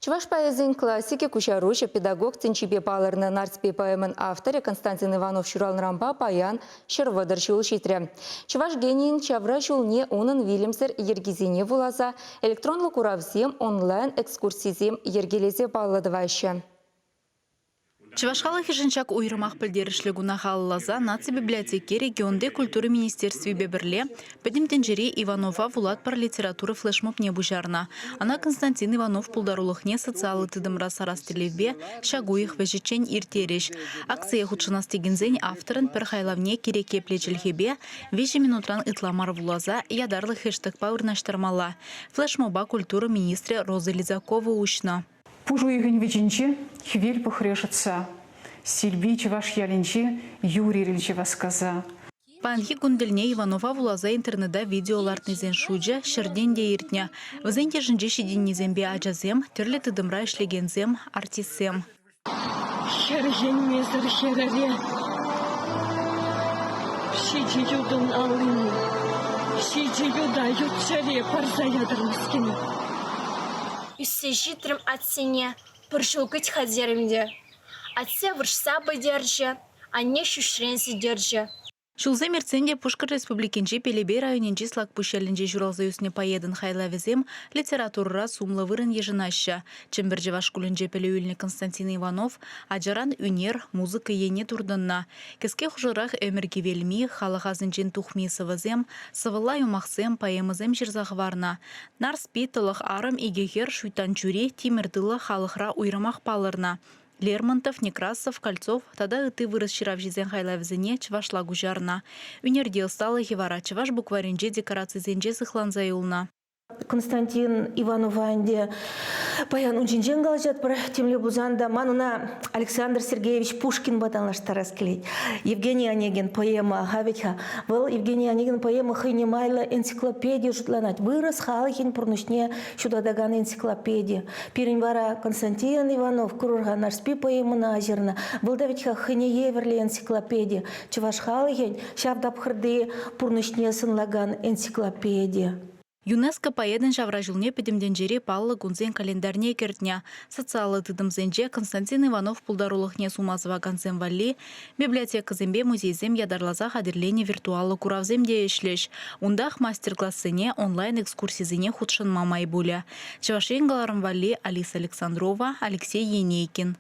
Чӑваш поэзийӗн классикӗ, куҫаруҫӑ, педагог тӗнчипе палӑрнӑ Нарспи поэмӑн авторӗ Константин Иванов ҫуралнӑранпа паян 130 ҫул ҫитрӗ. Чӑваш генийӗн ҫавра ҫулне унӑн вилӗмсӗр йӗркисене вуласа электронлӑ куравсем, онлайн-экскурсисем йӗркелесе паллӑ тӑваҫҫӗ. Чӑваш халӑхӗшӗн ҫак уйрӑмах пӗлтерӗшлӗ куна халалласа Наци библиотеки регионти культура министерствипе пӗрле Пӗтӗм тӗнчери Иванова вулатпӑр литература флешмобне пуҫарнӑ. Ӑна Константин Иванов пултарулӑхне социаллӑ тытӑмра сарас тӗллевпе ҫак уйӑх вӗҫӗччен ирттерӗҫ. Акцие хутшӑнас текенсен авторӑн пӗр хайлавне кирек епле чӗлхепе виҫӗ минутран ытла мар вуласа ятарлӑ хештегпа вырнаҫтармалла. Флешмоба культура министрӗ Роза Лизакова уҫнӑ. Пуш уйӑхӗн вӗҫӗнче хӗвел пӑхрӗ шӑтса, Силпи чӑваш ялӗнче юр ирӗлчӗ васкаса. Паянхи кун тӗлне Иванова вуласа интернета видео лартнисен шучӗ ҫӗртен те иртнӗ. Вӗсен йышӗнче ҫитӗннисемпе ачасем, тӗрлӗ тытӑмра ӗҫлекенсем, артистсем. Хӗрхенмесӗр хӗрӗре ҫичӗ ютӑн аллине, ҫичӗ юта ют ҫӗре парса ятӑр мӗскӗне. Ӳссе ҫитрӗм атьсене, пӗр ҫул кӗт-ха терӗм те. Атте вӑрҫса пӗтерчӗ, анне ҫӳҫрен сӳтерчӗ. Ҫулсем иртсен те Пушкӑрт Республикинчи Пелепей районӗнчи Слакпуҫ ялӗнче ҫуралса ӳснӗ поэтӑн хайлавӗсем литературӑра сумлӑ вырӑн йышӑнаҫҫӗ. Чӗмпӗр чӑваш шкулӗнче пӗлӳ илнӗ Константин Иванов ачаран ӳнер, музыка енне туртӑннӑ. Кӗске хушӑрах ӗмӗр кивелми, халӑх асӗнчен тухми сӑвӑсем, сӑвӑлла юмахсем, поэмӑсем ҫырса хӑварнӑ. Нарспи, Тӑлӑх арӑм, Икӗ хӗр, Шуйттан чури, Тимӗр тылӑ халӑхра уйрӑмах палӑрнӑ. Лермонтов, Некрасов, Кольцов тата ытти вырӑс ҫыравҫисен хайлавӗсене чӑвашла куҫарнӑ. Ӳнерти ӑсталӑхӗ вара чӑваш букварӗнче декорацисенче сыхланса юлнӑ. Константин Иванова ӗнтӗ паян ун ҫинчен калаҫатпӑр. Темле пулсан та ман ӑна Александр Сергеевич Пушкинпа танлаштарас килет. Евгений Онегин поэма вӗт-ха. Вӑл Евгений Онегин поэма хӑйне майлӑ энциклопеди шутланать. Вырӑс халӑхӗн пурнӑҫне ҫутатакан энциклопеди. Пирӗн вара Константин Иванов курӑр-ха Нарспи поэмӑна ҫырнӑ. Вӑл та вӗт-ха хӑйне евӗрлӗ энциклопеди. Чӑваш халӑхӗн ҫав тапхӑрти пурнӑҫне сӑнлакан энциклопеди. ЮНЕСКО поэтӑн ҫавра ҫулне пӗтӗм тӗнчери паллӑ кунсен календарьне кӗртнӗ. Социаллӑ тытӑмсенче Константин Иванов пултарулӑхне сума сӑвакансем валли библиотекӑсемпе музейсем ятарласа хатӗрленӗ виртуаллӑ куравсем те ӗҫлӗҫ. Унтах мастер-классене, онлайн-экскурсисене хутшӑнма май пулӗ. Чӑваш Ен кӑларӑм валли Алиса Александрова, Алексей Енейкин.